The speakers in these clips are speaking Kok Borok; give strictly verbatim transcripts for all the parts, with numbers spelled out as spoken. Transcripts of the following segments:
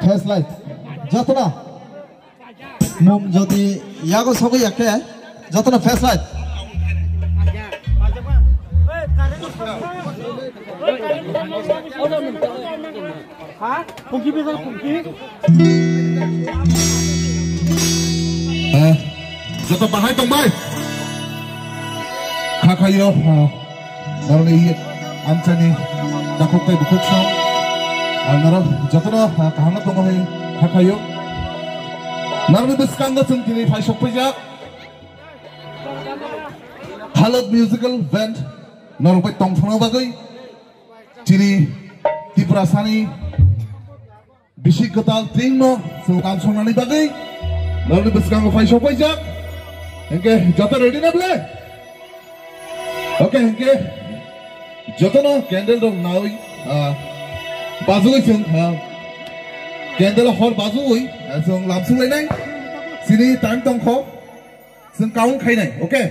Flashlight. Jotono. Mum jodi yago sogwi ya khe, jotono flashlight. Eh, joto bahai tongbai. Khakhayo, eh, norokni amchaini takhuk tei bukhuk song. Ah, norok jotono, ah, kaham tongo hai khakhayo. Norokni bwskango chwng tini phai sokphaijak. Halok Musical Band norok bai tongthokna bagwi chini Tiprasani bisi kwtal tringno chwng kamsongnani bagwi norokni bwskango phai sokphaijak. Hinkhe joto ready na ble? Okay, hinkhe jotono candle rok nawi, ah, bajugwi chwng, ah, candle hor bajugwi, ah, chwng lamsuk lainai. Chini time tongkho. Chwng count khainai, okay?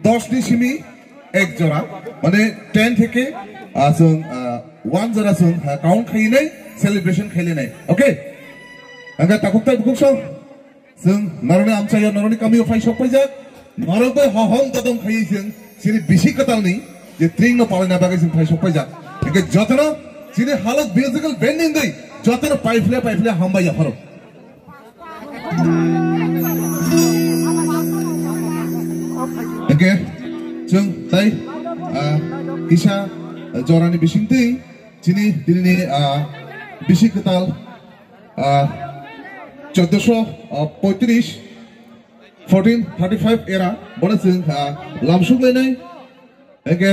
Dos ni simi ek jora, mane ten theke, ah, chwng, ah, one jora chwng, ah, count khainai, celebration khailainai, okay? Ang takhuk tai bukhuk song, chwng norokni amchaio, norokni kamio phai sokphaijak, norok bai hohom todom khaiwi chwng chini bisi kwtalni je tringno palaina bagwi chwng phai sokphaijak. Hinkhe jotono chini Halok Musical Band ni wngwi jotono paiphle paiphle hambai yapharo. Hinkhe chwng tai, ah, kisa jorani bisingtwi chini dinini, ah, bisi kwtal, ah, choddoso poitris, fourteen thirty five era bono chwng, ah, lamsuk lainai. Hinkhe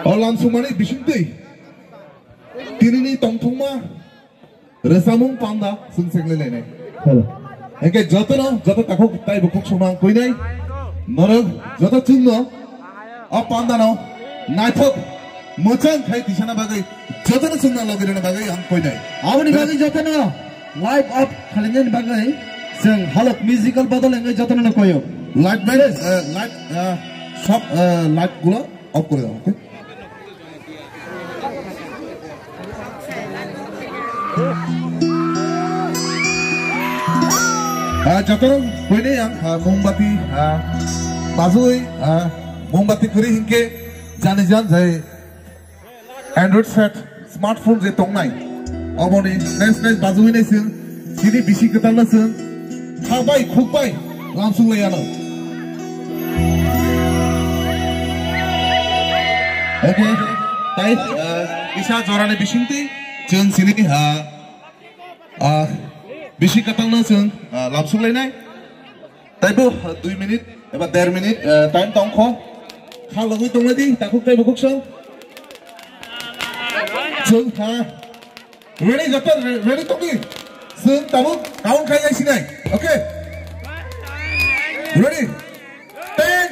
o lamsukmani bisingtwi tinini tongthokma rwchapmung panda chwng chenglainai. Hello. Hinkhe jotono, joto takhuk tai bukhuk songno ang koinai. Norok joto chwngno o pandano naithok mwchang khai tisana bagwi jotono chwngno logi rwna bagwi ang koinai. Aboni bagwi jotono live up khlainani bagwi chwng Halok Musical bodol wngwi jotono koyo. Light band, eh, light, eh, sob, eh, light gulo off kore dao, okay? Ah, jotono koinai ang, ah, mombati, ah, bajui, ah, mombati kwrwi hinkhe jani jan jai Android set smartphone je tongnai, oboni nice nice bajui nai chwng, chini bisi kwtalno chwng kha bai khuk bai lamsuk lai ano. Okay, tai, ah, kisa jorani bisingtwi chwng chini, ah, ah, bisi kwtalno chwng, ah, lamsuk lainai. Taibo, ah, dui minute eba der minute, ah, time tongkho. Kha logwi tonglai di, takhuk taibo khuk song. Chwng kha. Ready, joto re-, ready tongdi. Chwng tabuk count khai nai sinai. Okay. Ready. Ten,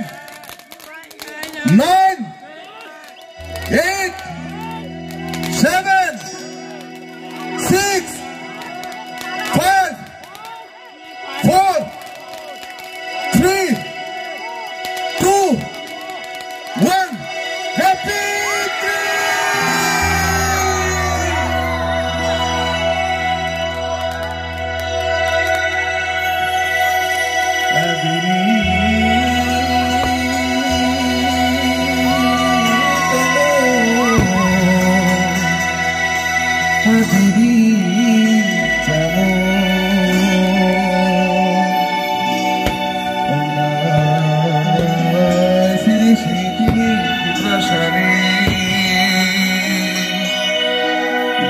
nine, eight, seven, six, five, four, three, two, one. Happy Tree!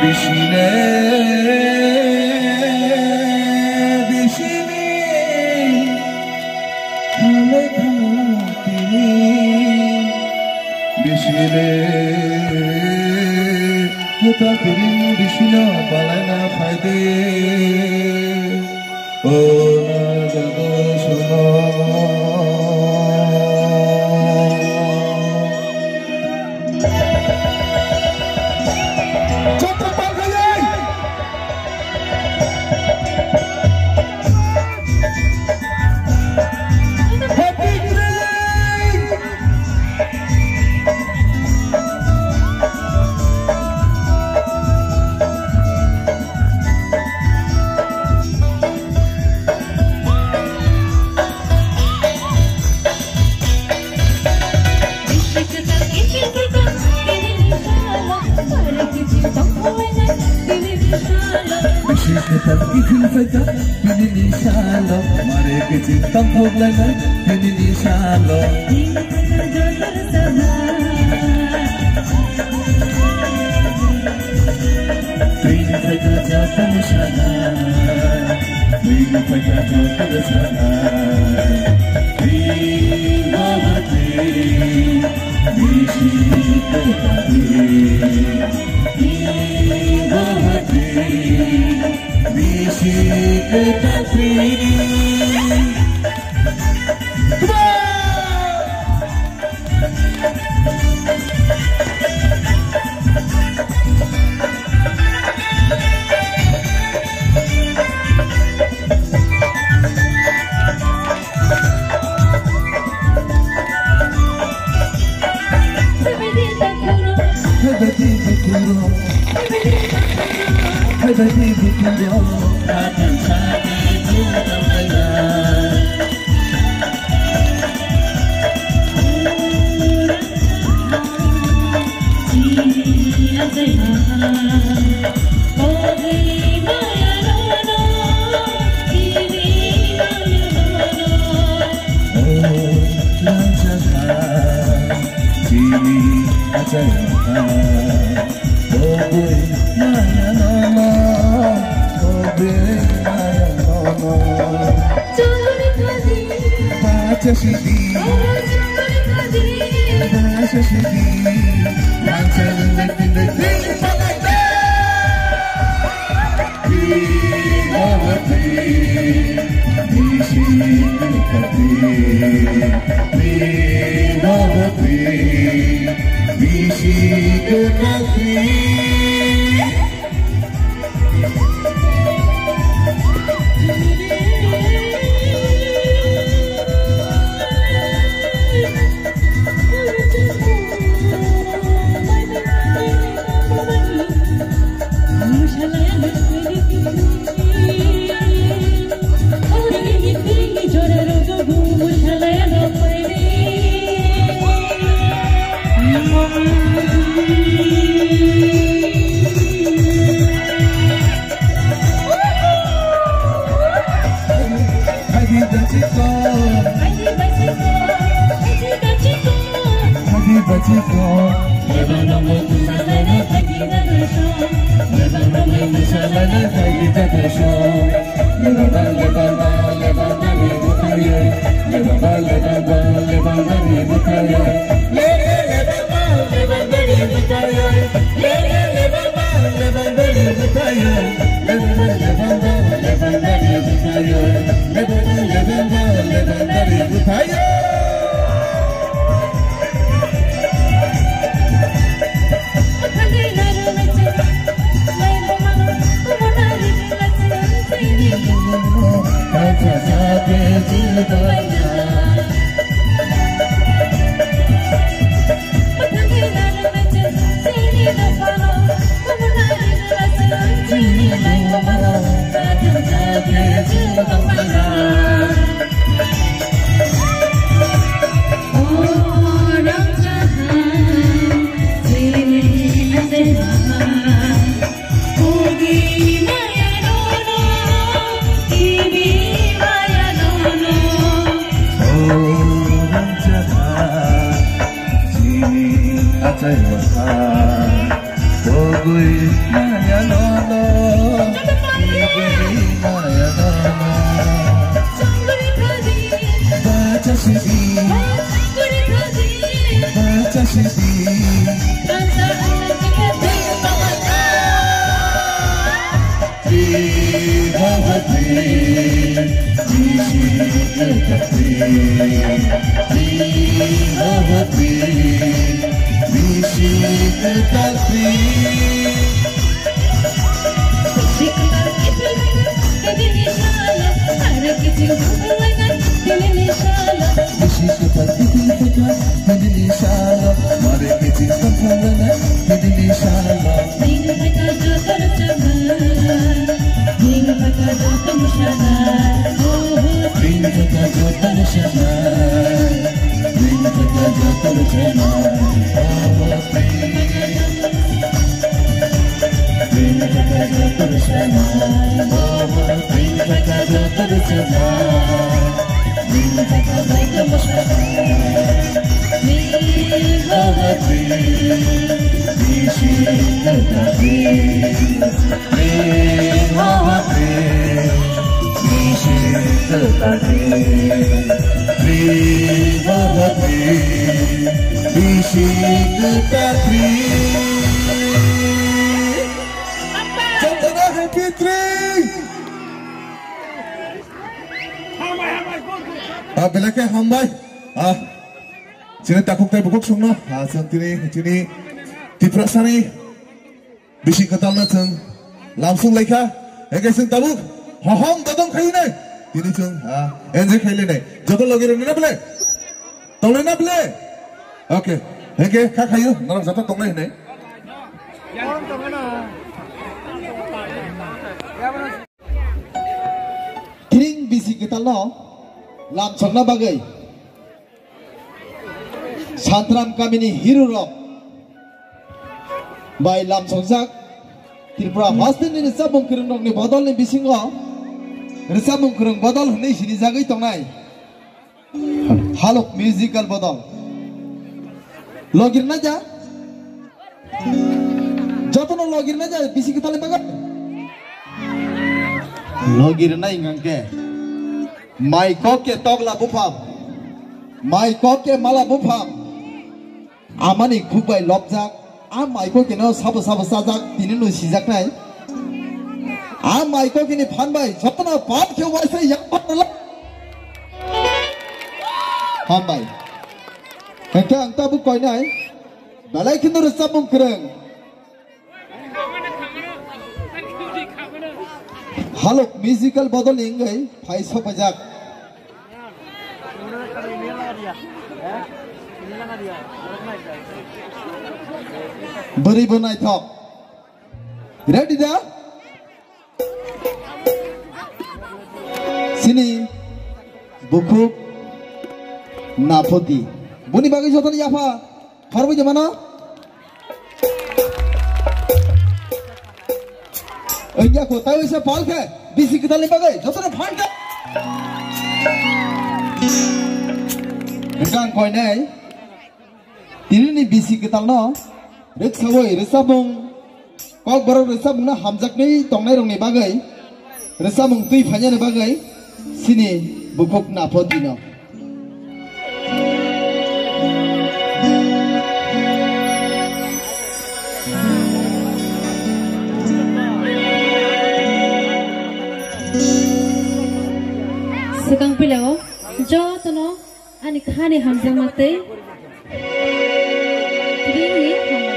Bisine, bisine, Thanglai thang tini bisini, kwtal tini bisino palaina phaidi. O na jago suno. Joto pal khaiyai. Kiphil phaikha, tini ni salo, mare kiching tongthok lainai, tini ni salo. Tini phaikha joto sana, tini phaikha joto sana, tini baba tini, tini sita tini, tini baba tini. Bisi keta free. Chini achai mata, bogui maya nono, bogui maya nono. Bacha sidi, bacha sidi, bacha sidi. Achai mata, bogui maya nono, bogui maya nono. Bacha sidi, bacha sidi. Ah, belai khe hambai. Ah, chini takhuk tei bukhuk songno. Ah, chwng tini, chini Tiprasani bisi kwtalno chwng lamsong laikha. Hingke chwng tabuk hohom dodong khainai. Tini chwng, ah, enjoy khailainai. Joto logi rwnai na bele? Tongnai na bele? Okay. Hingke kha khayo, norok joto tongnai hinai. Tring bisi kwtalno lamsokna bagwi Santram kamini hero rok bai lamsokjak Tripura hasteni rwchapmung kwrwng rokni bodolni bisingo rwchapmung kwrwng bodol hwnwi sinijagwi tongnai Halok musical bodol. Logirna ja. Jotono logirna ja bisi kwtalni bagwi. Logirna hingkhe. Mai kok khe tokla buphang. Mai kok khe mala buphang. Amani khuk bai lobjak. A mai kok khe no sabo sabo chajak. Tini no sijaknai. A mai kok khe ni phan bai. Jotono pap khe waisa yak. Hambai. Hingke ang tabuk koinai. Belai kheno rwchapmung kwrwng. Halok musical bodol ni wngwi phai sokphaijak. Bwrwi bo naithok. Ready da? Sini bukhuk Napoti. Buni bagwi jotono yapha. Khorbo je mano. Engya ko tawi se pal khe. Bisi kwtalni bagwi jotono phan khe. Engkang koinai. Tinini bisi kwtalno rwksawi rwchapmung, kokborok rwchapmungno hamjakwi tongnairokni bagwi, rwchapmung twi phainani bagwi sini bukhuk Napotino. Swkang pilao jotono Ani khani hamjakma tei ringni hamya.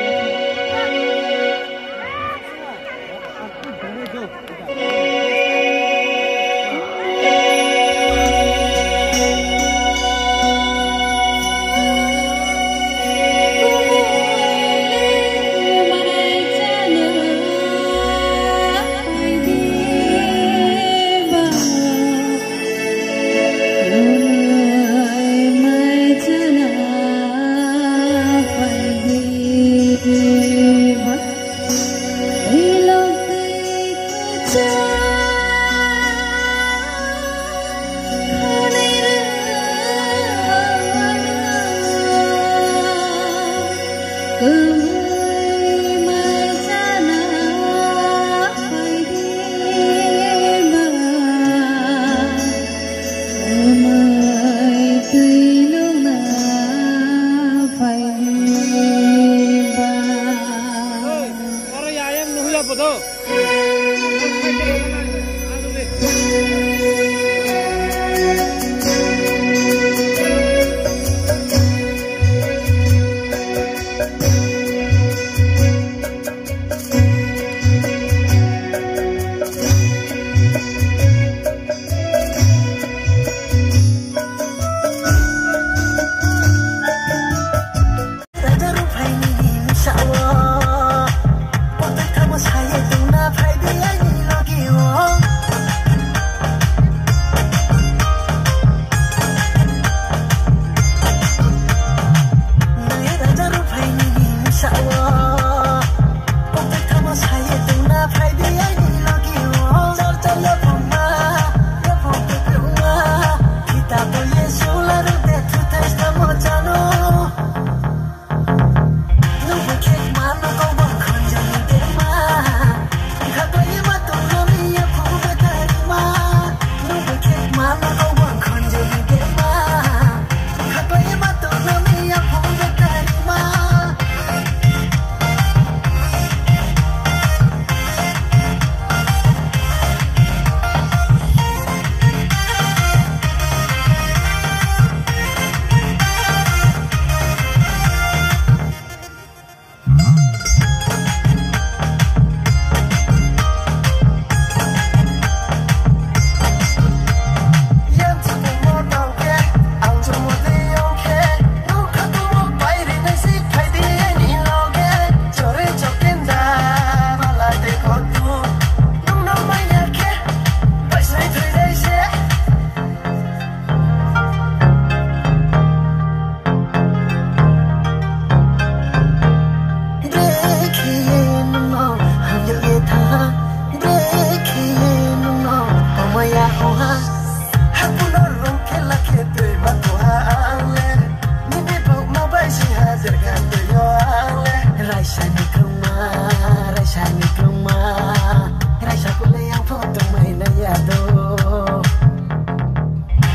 Raisa kule yang photo mai na ya do.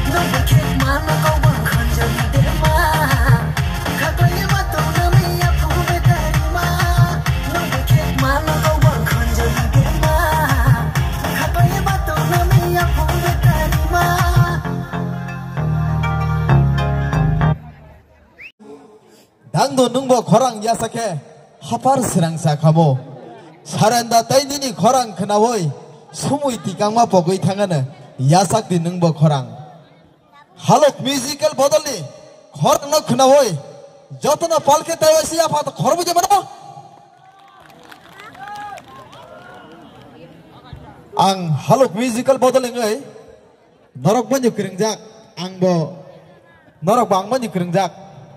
Nungba khe mano kau bang khanja dema. Khaklai ma to na mi ya phu betari ma. Nungba khe mano kau bang khanja dema. Khaklai ma to na mi ya phu betari ma. Dangdo nwngbo khorang yasa khe haphar srangsa khabo. Sarenda tei nini khorang khnaui sumui tikangma pogwi thangano yasakdi nwngbo khorang. Halok Musical Bodolni khorangno khnaui jotono palkhe tei waisa yapha khorobwi de mano. Ang Halok Musical Bodol wngwi Norok bani kwrwngjak, ang bo norok bo ang bani kwrwngjak.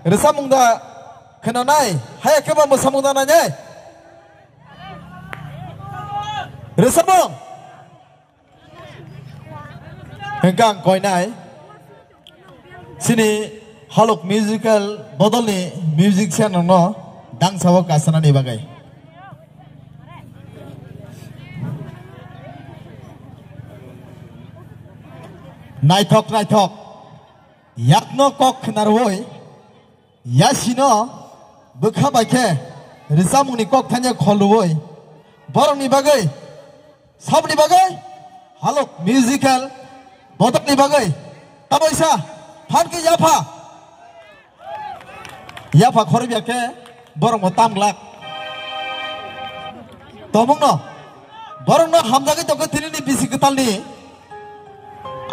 Rwchapmung da khwnanai, haya khe bo mwsamung da nainai. Rwchapmung. Hwnkhe ang koinai. Chini Halok Musical Bodolni musician rokno dangsa o kasanani bagwi. Naithok naithok yakno kok khna rwui yasino bwkha bai khe rwchapmungni kok thani khol rwui borokni bagwi saboni bagwi Halok Musical Bodolni bagwi tamoisa phan khe yapha. Yapha khorobya khe borokno tam glak. Tongmungno borokno hamjagwi tongkhe tinini bisi kwtalni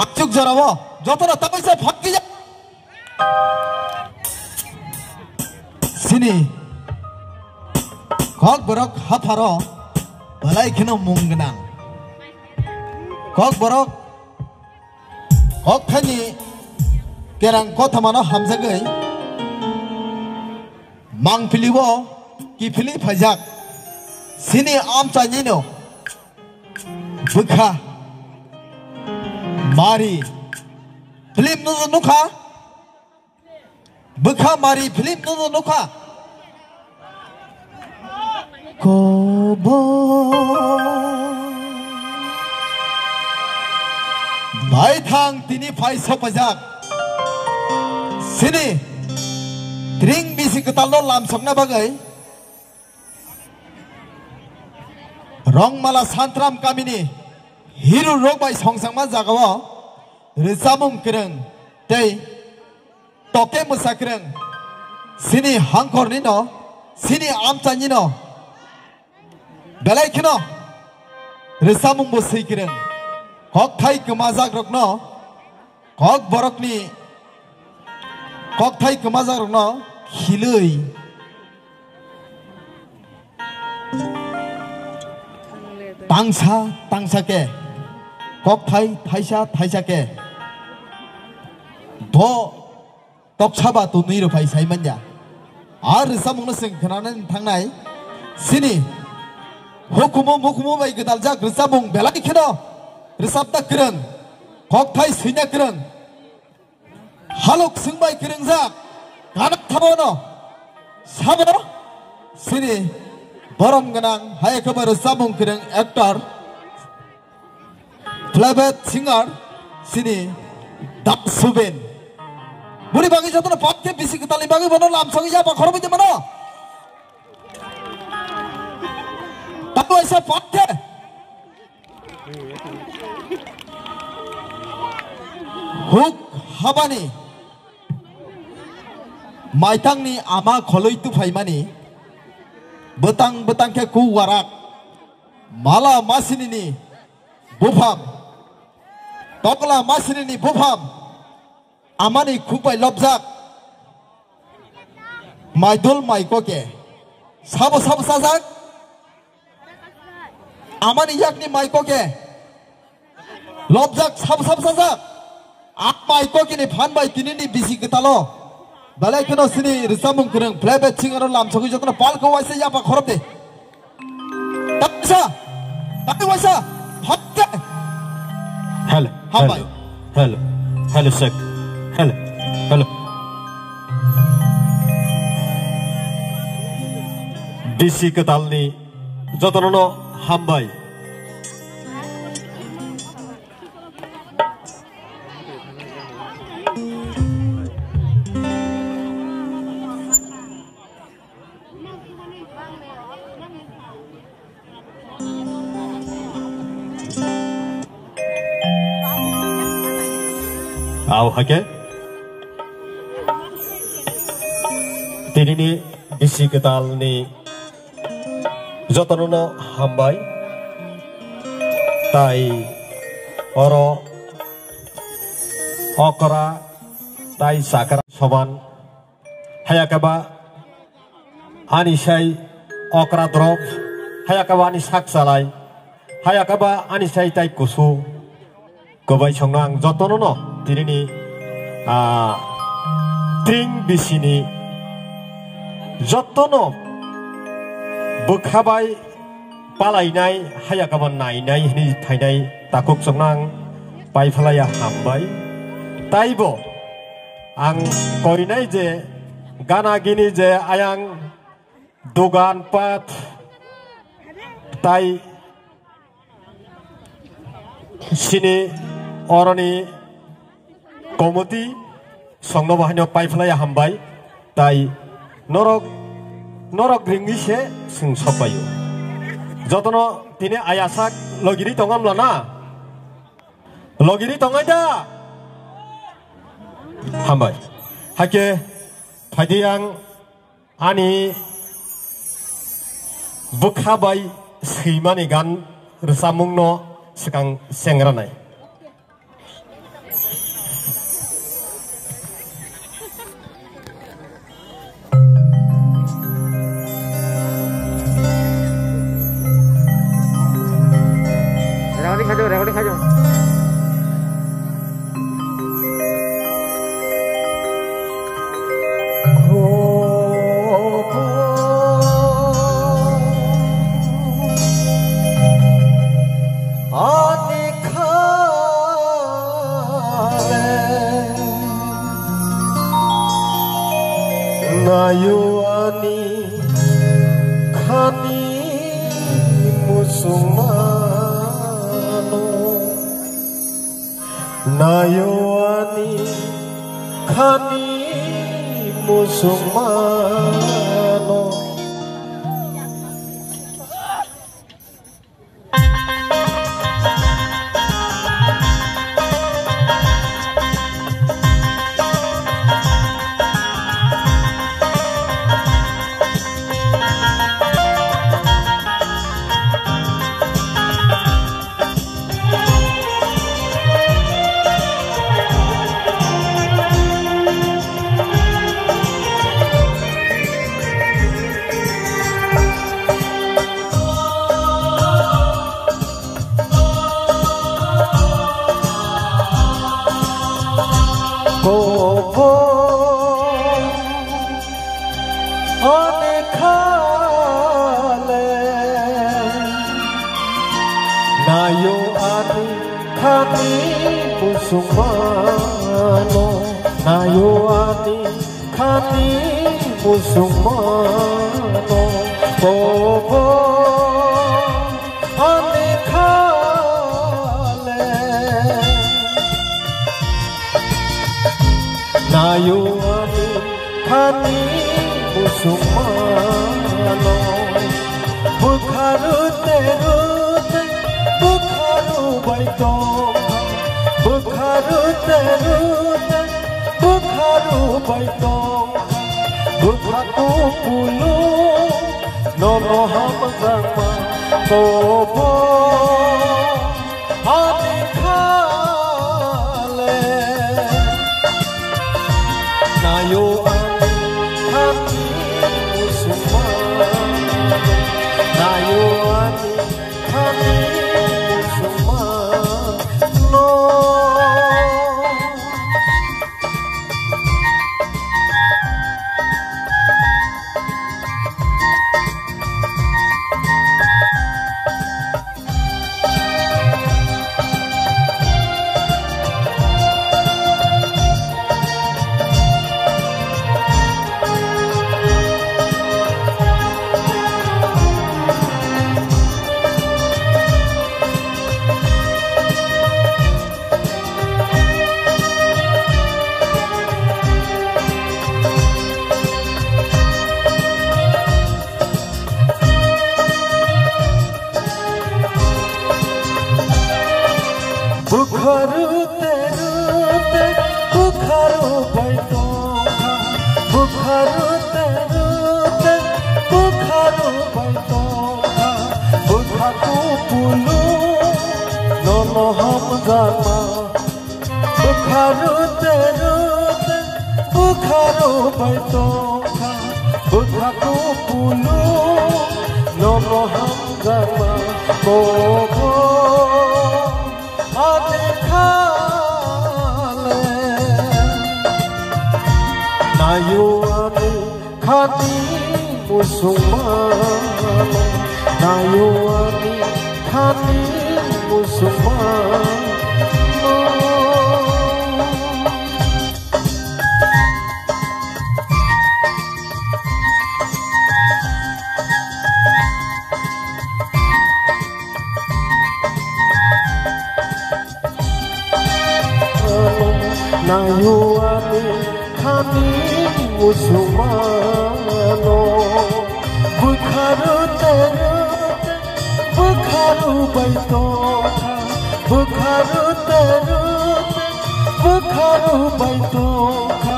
achuk jorao jotono tamoisa phan khe ya. Chini Kokborok hapharo belai kheno mung gwnang. Kokborok Kokthani kerang kothomano hamjagwi mangpili o kiphilwi phaijak. Chini amchainino bwkha mari film no nukha. Bwkha mari film no nukha. Kobo bai thang tini phai sopajak. Sini tring bisi kwtalno lamsokna bagwi Rongmala Santram kamini hiru rok bai songsangma jagao rwchapmung kwrwng tei toke mwsa kwrwng, chini hangkhornino, chini amchainino belai kheno rwchapmungbo swi kwrwng. Kokthai kwmajakrokno, kokborokni kokthai kwmajakrokno khilwi tangsa tangsa khe, kokthai thaisa thaisa khe, bo toksa ba tonwi rw phai sai manya. A rwchapmungno chwng khwnanani thangnai, chini hukumu mukumu bai gwdaljak rwchapmung belai kheno rwchapna kwrwng, kokthai swina kwrwng, halok swngbai kwrwngjak, kanak thabono sabo chini borom gwnang, hai khe bo rwchapmung kwrwng actor, playback singer, chini Daksubin. Boni bagwi jotono phat khe bisi kwtalni bagwi bono lamsogwi yapha khorobwi de mano. Tamo waisa phat khe. Huk habani maitangni ama kholwi tuphaimani bwtang bwtang khe kuk warak mala masinini bupham tokla masinini bupham amani khuk bai lobjak maidol maikoke sabo sabo sajak. Amani yakni maiko khe lobjak sab sab sajak. A maiko kini phan bai tinini bisi kwtalo. Belai kheno sini rwchapmung kwrwng playback singer o lamsogwi jotono palko waisa yapha khorop de. Taisa, tai waisa, hakke. Hello, Hambai. Hello, hello, hello, sir. Hello, hello. Bisi kwtalni jotono Hambai. Au hake. Tinini bisi kwtalni jotono no hambai. Tai oro okra tai chakra soman. Hayakaba ani sai okra drop, hayakaba ani sak chalai, hayakaba ani sai tai kusu. Kwbai songno ang jotono no tinini, ah, tring bisini jotono bwkha bai palainai, hayakaba nainai hwnwi phainai takhuk chwngno ang paiphalaiya hambai. Taibo ang koinai je gana gini je ayang dogan pat tai sini oroni komoti songno bahaino paiphlaiya hambai, tai norok, norok ringwi se chwng sokbaio. Jotono tini ayasak logiri tongam lana? Logiri tongai da? Hambai. Hake phaidi ang ani bwkha bai swimani gan rwchapmungno swkang chengranai. Recording khajo, recording khajo. Ani khale nayo ani khani musungmano. Nayo ani khani musungmano. Kobo ani khale nayo ani khani musungmano, nayo ani khani musungmano, kobo ani khale. Nayo ani khani musungmano, bwkha rwte rwte bwkha rwbai tongkha, bwkha rwte rwte bwkha rwbai tongkha, bwkha kupulung nono hamjakma kobo. Ani khale nayo ani khani musungmano, nayo ani khani musungmano. Rute rute bwkharu bai tongkha, bwkharu te rute bwkharu bai tongkha, bwkha kupulu nono hamjakma. Bwkharu te rute bwkharu bai tongkha, bwkha kupulu nono hamjakma. Bobo ani khale, nayo ani khani musungmano, nayo ani khani musungmano. Nayo ani khani musungmano, bwkharu teru te bwkharu bai tongkha, bwkharu teru te bwkharu bai tongkha,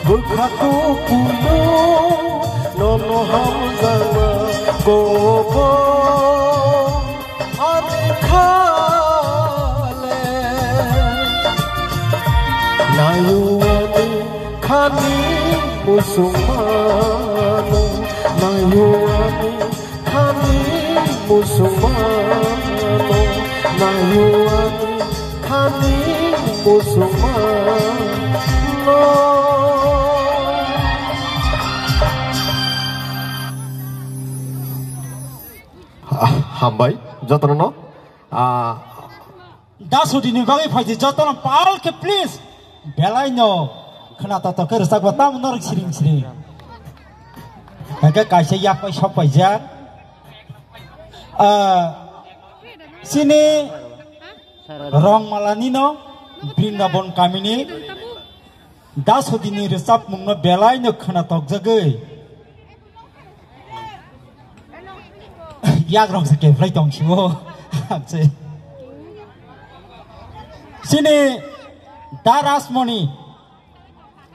bwkha kupulu nono hamjakma. Bobo ani khale, nayo ani khani musungmano, nayo ani khani musungmano, nayo ani khani musungmano. Ah, hambai jotono. Ah, Da sudini bagwi phaidi jotono pal khe please. Belai no khwna toto khe rwchapgo tamo norok siring siring. Hake kaisa yapai sok paijak. Ah, sini Rongmalani no Brindabon kamini Da sudini rwchapmungno belaino khwna tokjagwi yagrok se kephlai tong sio. Chini Da Rasmoni,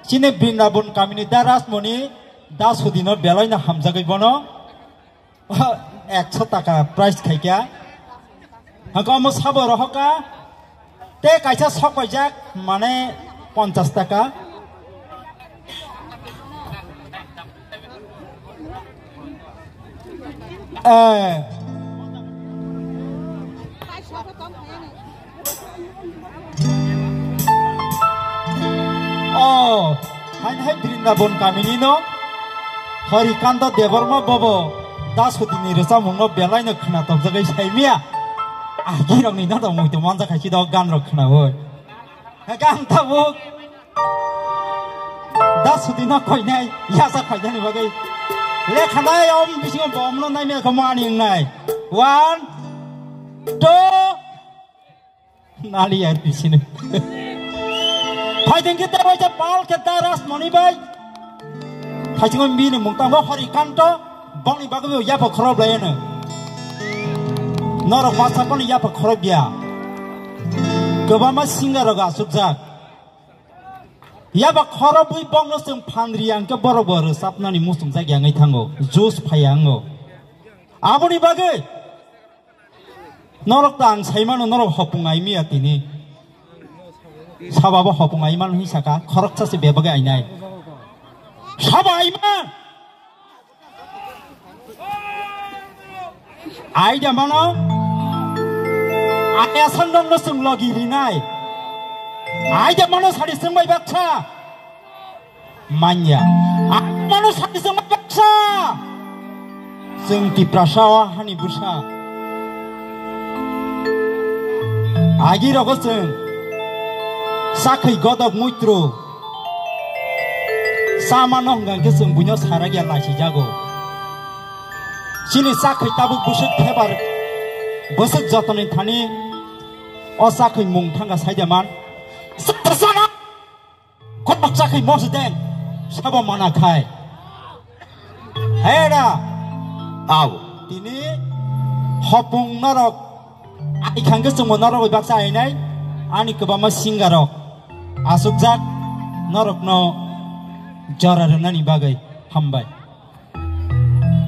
chini Brindabon kamini Da Rasmoni, Da sudino belaino hamjagwi bono ekso taka price khaikha. Hangko omo sabo rohoka. Te kaisa sok paijak mane ponchas taka. Eh. Oh, hai hai Brindabon kamini no Horikanta Debbarma bobo Da sudini rwchapmungno belaino khwna tokjagwi saimia. Agirokni no tong muitu manjak hai si do gan rok khwnawi. Gan tabuk. Da sudino koinai yasa khaidani bagwi. Lekhanai om bisingo bomno naimia kho mani wngnai. One, two, Nali ya di sini. Phaideng kita baca pal kita ras moni bai. Phaisingo bini mungtang bo Hori Kanto bongni bagwi bo yapha khorob lai ano. Norok masa boni yapha khorob ya. Kebama singa roga sukjak. Yapha khorob bui bongno sing phandri ang ke borok bo rwsapnani musung jak ya ngai thango. Jus phaya ango. Aboni bagwi Norok ta ang saimano norok hopung aimiya tini. Saba bo hopung aimano hinwi saka, khoroksa se bebagwi ainai. Saba aiman! Aida mano, aya sandong no sung logi rinai. Aida mano sari sung bai baksa. Manya. Ang mano sari sung baksa. Sung Tiprasa o hani busa. Agi rogo sung. Sakhai godok muitro. Sama no hwnga khe sung buino saragya laisi jago. Chini sakhai tabuk busuk phebar. Busuk jotoni thani. O sakhai mung thanga saidaman. Sana. Kotok chakhi mosi den, sabo mana khai. Hera. Au. Tini hopung norok, ai khangke chungo norok bai baksa ainai. Ani kwbangma singer rok asukjak, norokno jora rwnani bagwi hambai.